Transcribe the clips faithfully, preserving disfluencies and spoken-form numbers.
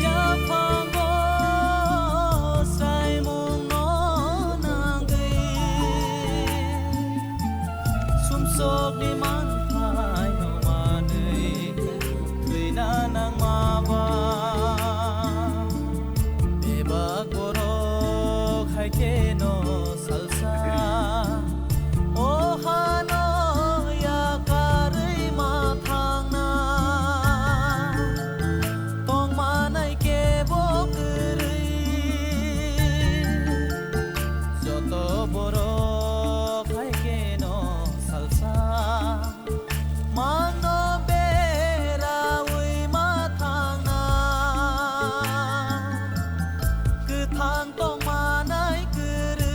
Yaphango sraimungno nangwi, sumsokni manthaino manwi thwina nangma ba. Bebak borok hai kheno salsa o hano yakarwi ma thangna, tongmanai kebo kwrwi. Joto borok hai kheno salsa mangno berawi ma thangna, kwthang tongmanai kwrwi.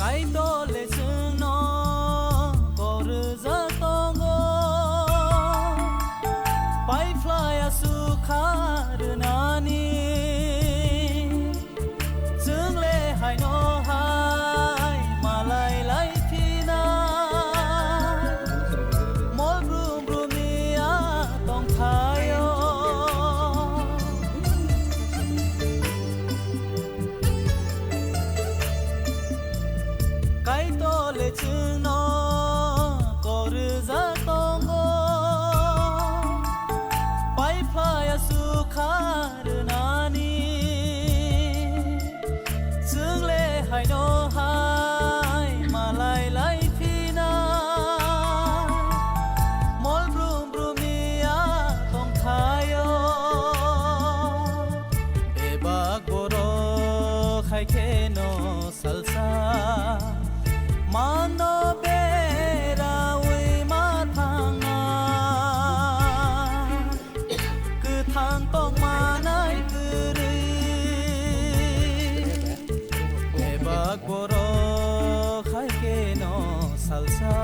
Kaitor le chwngno kok rwjak tongo, paiphlai aswk kha rwnani. Chwng le haino hai malai lai phina, mol brum brum ya tongthaio. Kaitor le chwngno kok rwjak tongo, paiphlai aswk kha rwnani. Chwng le haino hai malai lai phina, mol brum brum ya tongthaio. Bebak borok hai kheno salsa mano berawi ma thangna, kwthang tongmanai kwrwi. Bebak borok hai kheno salsa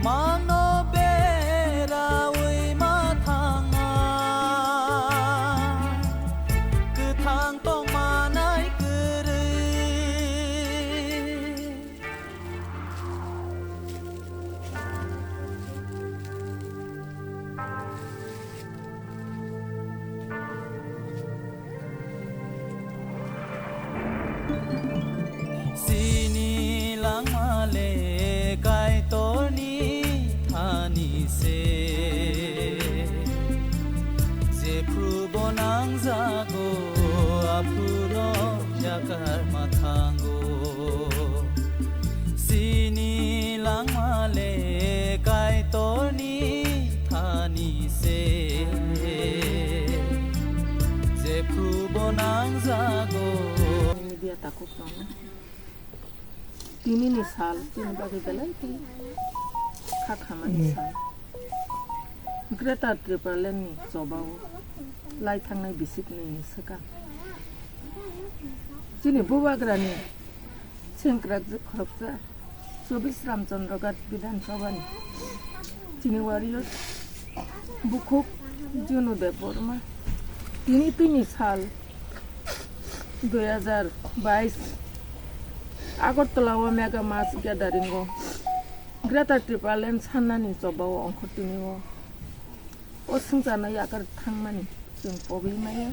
mano berawi ma thangna, kwthang tongmanai kwrwi. Chini langma le Kaitorni thani se, jephru bo nangjago, aphruno yakar ma thango. Chini langma le Kaitorni thani se, jephru bo nangjago. Media takhuk rok. Tini ni sal, tini bagwi belai khe kha khamani sal. Greater Tipraland ni chobao lai thangnai bisik nwi ni swkang. Chini bubagrani sengkrak je khoroksa, chobis Ramchandra Ghat Bidhan Sabha ni chini warrior bukhuk Junu Debbarma. Tini tini sal dui hajar bais Agartala o mega mass gathering o Greater Tipraland sannani chobao ongkhortini o. O swngcharno yakar thangmani chwng pogwi maya.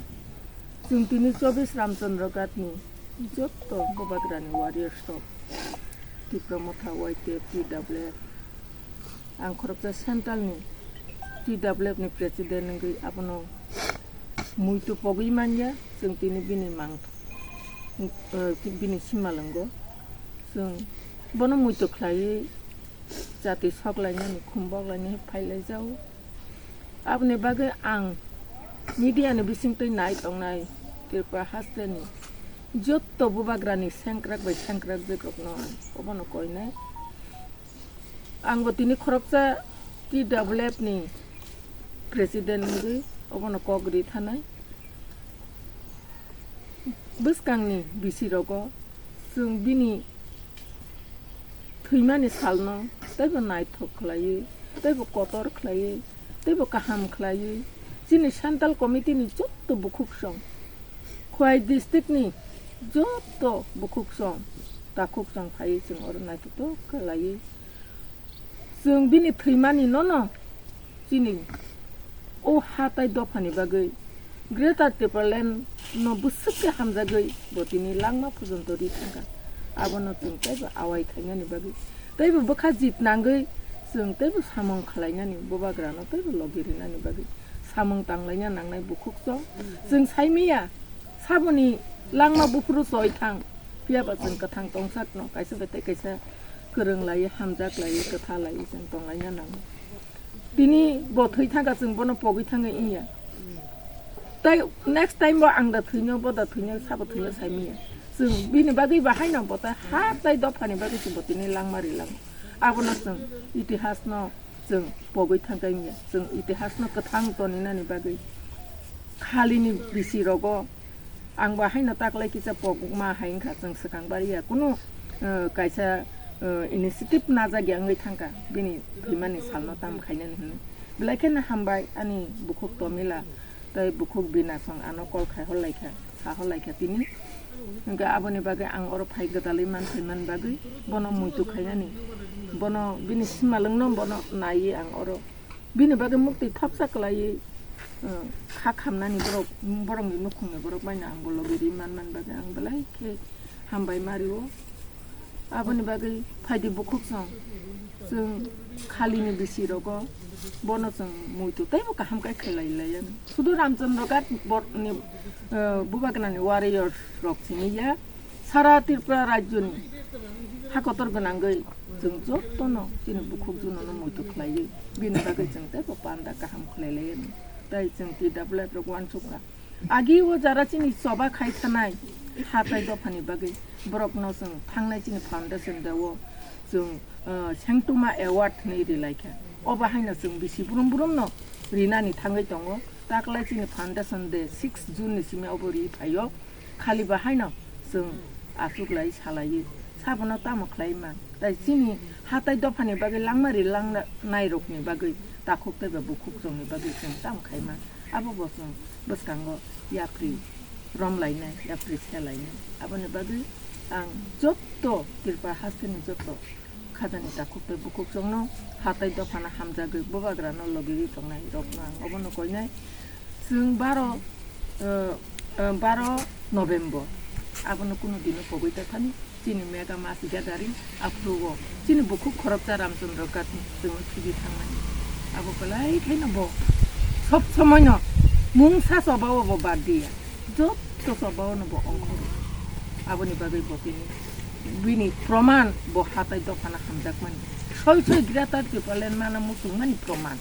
Chwng tini chobis Ramchandra Ghat ni jotto bubagrani warriors rok, Tipra Motha, Y T F, T W F, ang khoroksa central ni T W F ni president wngwi abono muitu pogwi manya. Chwng tini bini mang, eh, bini simalwngo chwng bono muitu khlaiwi jati sok lainani, khum bok lainani phai lai jago. Aboni bagwi ang media ni bisingtwi nai tongnai Tripura hasteni Jotto bubagrani sengkrak bai sengkrak jekrokno ang obono koinai. Angbo tini khoroksa T W F ni president wngwi obono kok ri thanai. Bwskangni bisi rogo chwng bini thwimani salno teibo naithok khlaiwi, teibo kotor khlaiwi, teibo kaham khlaiwi, chini central committee ni jotto bukhuk song, Khwai district ni jotto bukhuk song, takhuk song phaiwi chwng oro naithotok khlaiwi, chwng bini thwimani nono chini o ha tai dophani bagwi Greater Tipraland no bwswk khe hamjagwi bo tini langma phujonto ri thangkha. Abono chwng teibo awai khainani bagwi, teibo bwkha jit nangwi chwng teibo samung khwlainani, bubagrano teibo logi rinani bagwi samung tanglaina nangnai bukhuk chwng. Chwng saimanya saboni langma buphuru choi thang, phiyaba chwng kwthang tongsakno kaisa bai tei kaisa kwrwng laiwi, hamjak laiwi, kwtha laiwi chwng tonglaina nango. Tini bo thwi thangkha, chwng bono pogwi thangwi wngya. Tai next time bo ang da thwino, bo da thwino, sabo thwino saimanya. Chwng bini bagwi bahaino bo tai ha tai dophani bagwi chwng bo tini langma rilango. Abono chwng itihasno chwng pogwi thangkha wngya. Chwng itihasno kwthang toninani bagwi khalini bisi rogo Ang bo haino taklai kisa pokma hai wngkha, chwng swkang bari ya kunu, eh, kaisa, eh, initiative najak ya wngwi thangkha bini thwimani salno tam khainani hwnwi. Belai kheno hambai ani bukhuk Tomila tei bukhuk Bina song ano call khai hor laikha, sa hor laikha tini. Hwnkhe aboni bagwi ang oro phai gwdalwi man phaimani bagwi bono muitu khainani, bono bini simalwngno bono naiwi ang oro Bini bagwi muktwi thopsa kwlaiwi, uh, kha khamnani borok, borokni nukhungni borok baino ang bo logi ri man man bagwi ang belai khe hambai ma rio. Aboni bagwi phaidi bukhuk chwng, chwng khalini bisi rogo bono chwng muitu teibo kaham khe khlai lai ya. Sudu Ramchandra Ghat bor-, ni, uh, bubagnani warriors rok simi ya. Sara Tripura rajyoni ha kotor gwnangwi chwng jotono chini bukhuk junono muitu khlaiwi bini bagwi chwng teibo panda kaham khlai laiyani. Tai chwng T W F rok uansukha. Agi o jara chini choba khai thanai ha tai dophani bagwi borokno chwng thangnai chini foundation day o chwng, ah, Sengtuma Award hwnwi ri laikha. Obo haino chwng bisi brum brumno rinani thangwi tongo. Taklai chini foundation day six June ni simi obo ri phaio. Khali bahaino chwng achuklai salaiwi sabono tamo khlai man. Tai chini hatai dophani bagwi langma ri lang nairokni bagwi takhuk tei ba bukhuk chwngni bagwi chwng tamo khai man. Abo bo chwng bwskango yapri romlainai, yapri selainai. Aboni bagwi ang jotto Tripura hasteni jotto khajani takhuk tei bukhuk chwngno hatai dophano hamjagwi bubagrano logiwi tongnai rokno ang obono koinai. Chwng baro, eh, eh, baro November, abono kunu dino pogwi ta thani chini mega mass gathering aphuru o chini bukhuk khoroksa Ramchandra Ghat chwngno khibi thangnani. Abo belai khaino bo sob somoino mungsa choba o bo bad diya, jotto choba o no bo ongkhoro. Aboni bagwi bo tini bini proman bo hatai dophano hamjakmani. Soi soi Greater Tipraland mana muchungmani proman.